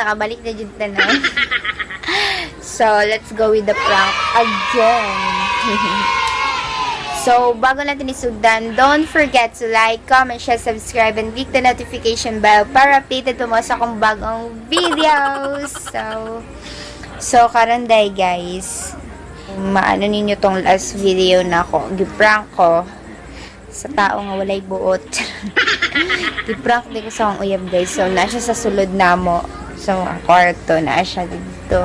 Nakabalik na dyan tanan. So, let's go with the prank again. So, bago natin isugdan, don't forget to like, comment, share, subscribe, and click the notification bell para updated po mo sa akong bagong videos. So, karon day guys, maano ninyo tong last video na ako, giprank ko sa tao nga walay buot. Giprank di ko sa akong uyab guys. So, na siya sa sulod namo. So, ang kwarto na siya dito.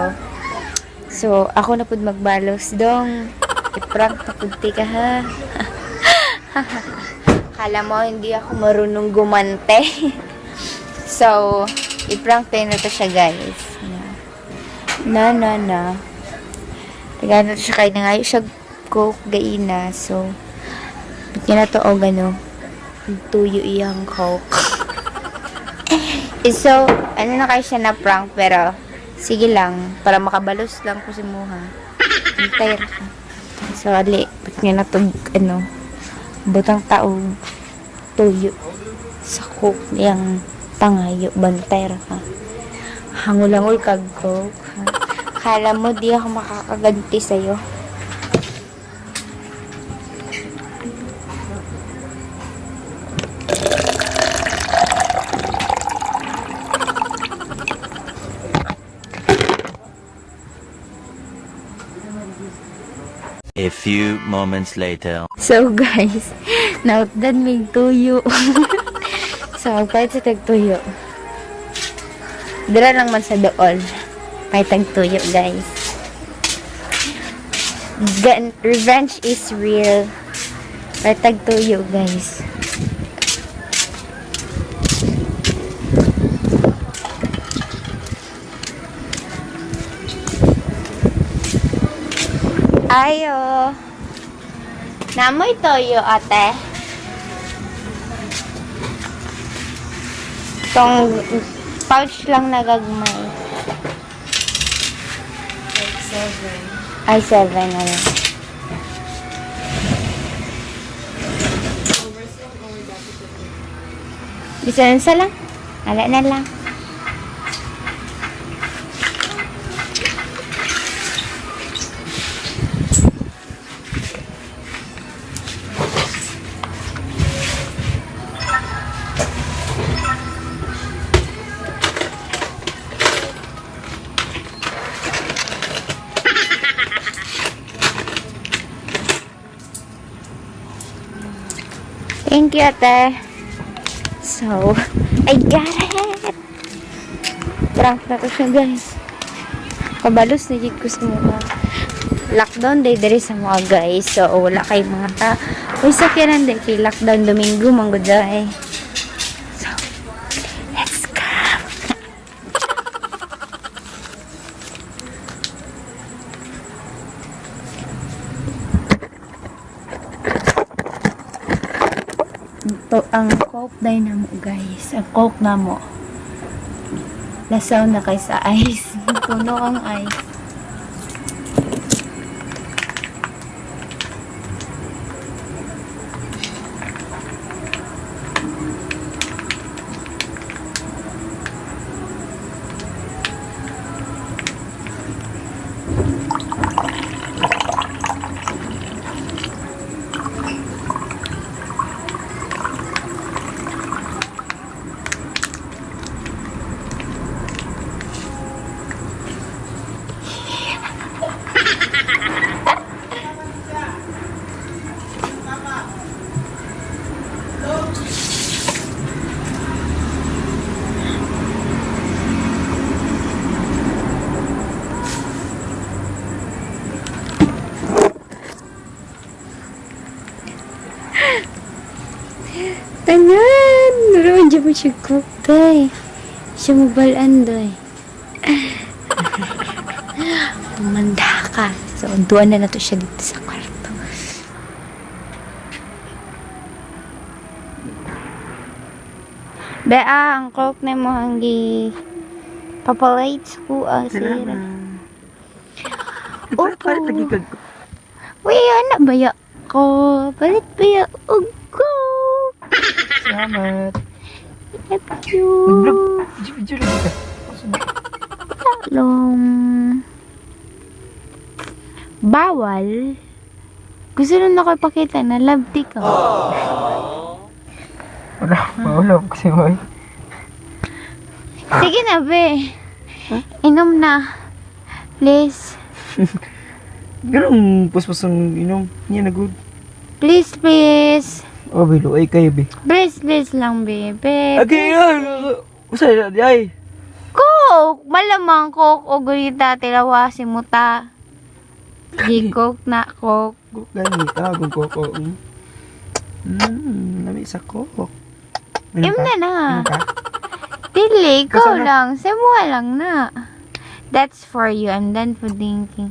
So, ako na pud magbalos dong. I-prank na pud ti ka ha. Kala mo hindi ako marunong gumante. So, i-prank tayo na to siya guys. Na, na, na. Taga na to siya kay nangayo siya coke gaina. So, ba't niya na to og ano? Tuyo iyang coke. Eh, so, ano na kayo siya na prank pero sige lang, para makabalos lang ko si Muha. Hintay ra ka. So, ali, ba't nga na to, ano, butang taog tuyo sa coke niyang pangayo, bantay ra ka. Hangul-hangul kag coke. Ha? Kala mo di ako makakaganti sa'yo. A few moments later. So guys, nautdan may tuyo. So magpalit sa tagtuyo. Dira lang man sa dool. May tagtuyo guys. Revenge is real. May tagtuyo guys. Ayo. Namoy toyo, ate. Tong pouch lang nagagmay. 7. Ay, 7 na lang. Bisan sa lang. Ala na lang. Thank you, ate. So, I got it! Prank na to siya, guys. Kabalos na jud ko sa mga lockdown day diri sa mga guys. So, wala kay mga ta. Uy, sakyanan day kay lockdown Domingo man gud day. So, let's go! Ito ang Coke Dynamo guys. Ang Coke namo. Lasaw na kay sa ice. Puno ang ice. Tanan! Naroon dyan mo siya cook, day. Siya mabalaan, day. Tumanda ka. So, untuan na to siya dito sa kwarto. Bea, ang coke na mo hanggi papalate ko ah, sira. Opo. Uy, anak baya ko. Palit baya og coke. Salamat. Thank you. Video lagi ka. Tatlong bawal. Gusto nun ako ipakita na love di ka. Wala, wala kasi boy. Sige na, be. Inom na. Please. Ganong puspos ang inom. Niya na good. Please, please. Oh, bilo ay kayo be. Please, please lang, be. Be, Okay, usay na di ay. Coke! Malamang Coke o gurita, tilawasin mo ta. Di Coke na Coke. Gani, ah, kung koko. Lami sa koko. Im na na. Inom ka? Dili, ikaw Basta na. lang. Samuha lang na. That's for you. I'm done for thinking.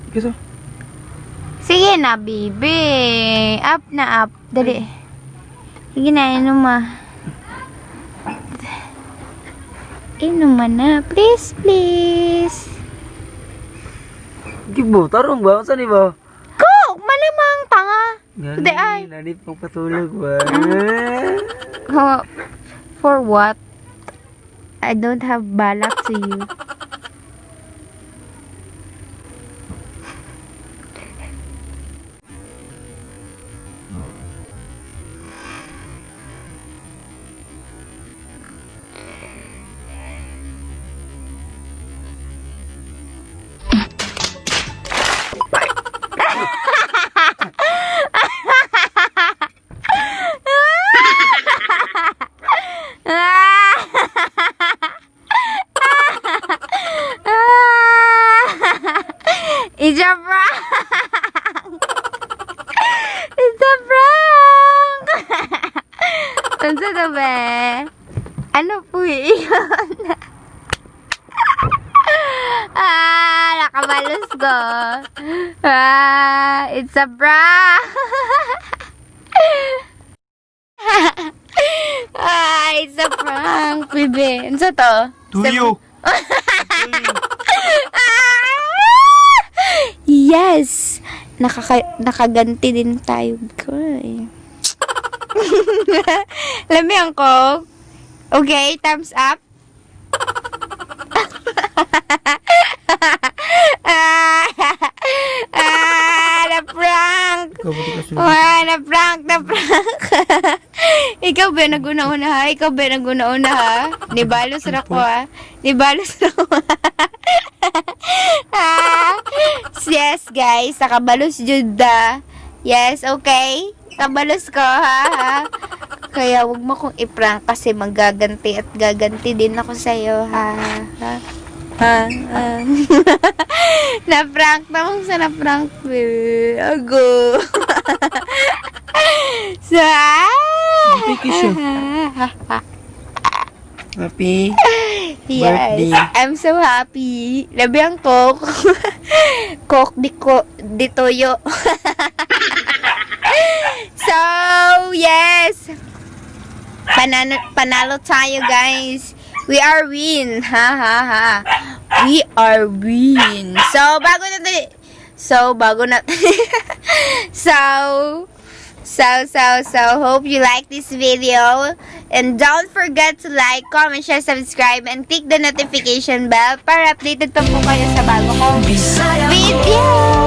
Kaso? Sige na, baby. Up na up. Dali. Sige na, inom ma. Inom ma na. Please, please. Di mo, tarong ba? Saan ba? Coke! Malamang tanga. Gani, Di ay. nani pang patulog ba? Oh, for what? I don't have balak to you. Ah! It's a prank! It's a prank! Unsa to be? Ano po yun? Ah, nakabalos ko. Ah, it's a prank! Ah, it's a prank, bebe. Unsa to? Tuyo! Yes! Nakaganti din tayo, girl. Lami ang coke. Okay, thumbs up. Ah, ah, na-prank! Ikaw ba kasi? Wah, na-prank, na-prank. Ikaw ba naguna-una ha? Ikaw ba naguna-una ha? Nibalos ra ko ha? Nibalos ra ko ha? Ah, yes, guys. Nakabalos jud da. Yes, okay? Kabalos ko ha, ha? Kaya wag mo kong i-prank kasi magaganti at gaganti din ako sa'yo ha? Ha? Ha? Ha? Na-prank naman sa na-prank, baby. Ago. So, Happy siya. Happy Yes. birthday. I'm so happy. Labi ang coke. Coke di ko di toyo. So, yes. Panalo, panalo tayo, guys. We are win. Ha ha ha. We are win. So, bago na so, hope you like this video. And don't forget to like, comment, share, subscribe, and click the notification bell para updated pa po kayo sa bago kong video.